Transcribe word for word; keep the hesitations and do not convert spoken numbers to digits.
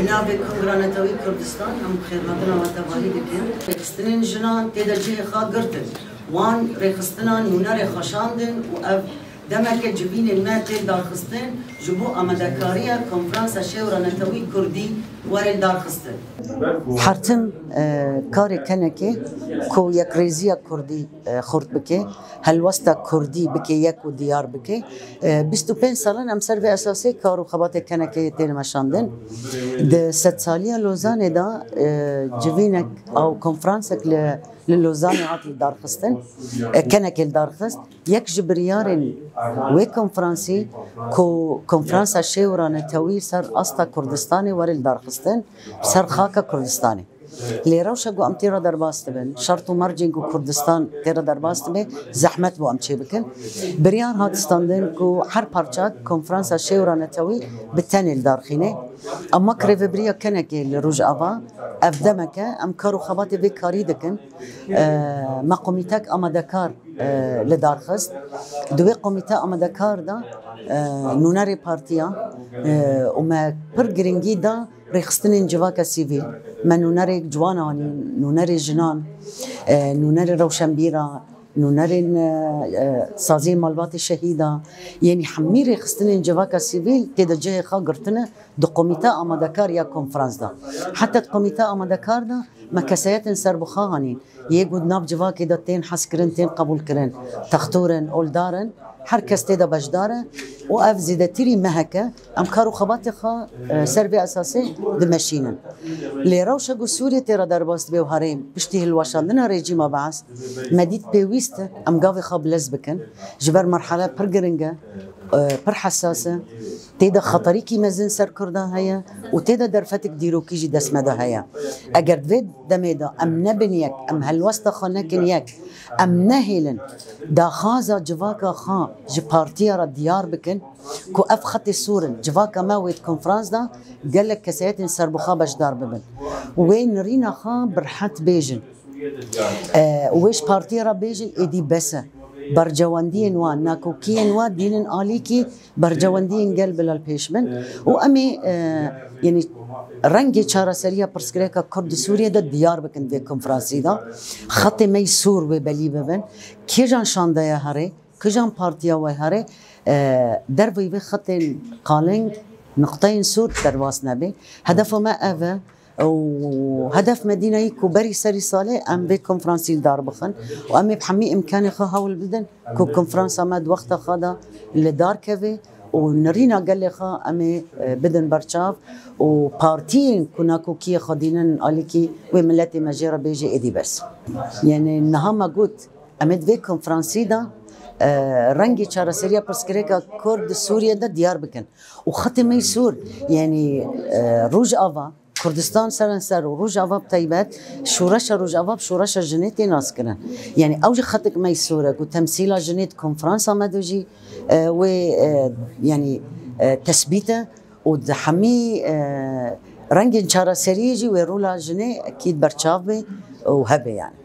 Navê Kongra Netewî Kurdistan, em xêrhatina we tevahî dikin. Rêxistinên jinan tê de cihê xwe girtin. Wan rêxistinan nûnerê xwe şandin û ev demeke civînên me tên darxistin ji bo amadekariya Konferansa Şêwra Netewî Kurdî were darxistin. Hertim, e, karê kenekê ku yekrêziya kurdî, e, xurt bike, helwesta kurdî bike yek û diyar bike. E, bîst û pênc sal in em ser vê esasê kar û xebatê kenekê têne meşandin. Di sedsaliya Lozanê de, e, civînek ew konferansek li, li Lozanê hat li darxistin. E, kenekê li darxist. Yek ji biryarên wê konferansî ku Konferansa Şêwra Netewî ser asta Kurdistanê were li darxistin, ser xaka Kurdistanê. Lê rewşa ku em tê re derbas dibin, şert û mercên ku Kurdistan tê re derbas dibe, zehmet bû em çê bikin. Biryar hat standin ku her parçak Konferansa Şêwra Netewî bi tenê li dar xîne. Em wek rêvebiriya kenekê li Rojava, ev demek e, em kar û xebatê vê karî dikin. E, me komîtek amadekar, e, li dar xist. Di wê komîte amadekar de, e, nûnerê partiya, e, û me pir girîngî da rêxistinên civaka sivîl. Me nûnerê ciwan anîn, nûnerê jinan, e, nûnerê rewşenbîra, nûnerên, e, e, saziyê malbatê şehîda. Yanî hemî rêxistinên civaka sivîl tê de cihê xwe girtine di komîte amadekar ya konferans de. Heta di komîte amadekar de me kesayetên serbixwe anîn. Yê ku di nav civakê de tên hezkirin, tên qebûlkirin, textor in, oldar in, her kes tê de beşdar e û ev zêdetirî mehek e. Em kar û xebatê xwe, e, ser vê esasê dimeşînin. Lê rewşa ku Sûriyê tê re derbas dibe û herêm piştî hilweşandina rejîma Beas, me dît pêwîst e em gavê xwe bilez bikin. Ji ber merhele pir giring e, e, pir hesas e. Tê de xeterîkî mezin ser Kurdan heye û tê de derfetek dîrokî jî dest me de heye. Eger di vê demê de em nebin yek, em helwesta xwe nekin yek, em nehêlin daxwaza civaka xwe ji partiya re diyar bikin ku ev xetê sor in, civaka me wê di konferans de gelek kesayetên serbixwe beşdar bibin. Wê nirîna xwe bi rihet bêjin. E, wê ji partiya re bêjin êdî bes e. Bercewendiyên wan, nakokiyên wan dînin alîkî bercewendiyên gel bila li pêş bin. Û em ê, e, yanî rengê çareseriya pirsgirêka Kurd di Sûriyê de diyar bikin vê konferansî de. Xetê me yî sor wê belî bibin. Kîjan şandeya herê, kîjan partiya wê herê, e, derveyî vê xetên qaling, niqteyên sor derbas nebe. Hedefa me ev e. û hedef me dîna yî ku berî serî salê em vê konferansî li dar bixin û em ê bi hemî îmkanê xwe hewl bidin ku konferansa me di wexta xwe de li dar keve û nirîna gelê xwe em ê, e, bidin berçav û partiyên ku nakokiyê xwe dînin alîkî wê miletê me jê re bêje êdî bes. Yanî niha me got em ê di vê konferansî de, e, rengê çareseriya pirsgirêka Kurd di Sûriyê de diyar bikin. Û xetê me yî sor, yanî, e, Rojava, Kurdistan serenser û Rojava bi taybet, şoreşa Rojava bi şoreşa jinê tê naskirin. Yanî ew jî xetek me yî sor e ku temsîla jinê di konferansa me de jî, e, wê, e, yanî, e, tesbît e û di hemî, e, rengên çareseriyê jî wê rola jinê ekîd berçav be û hebe yanî.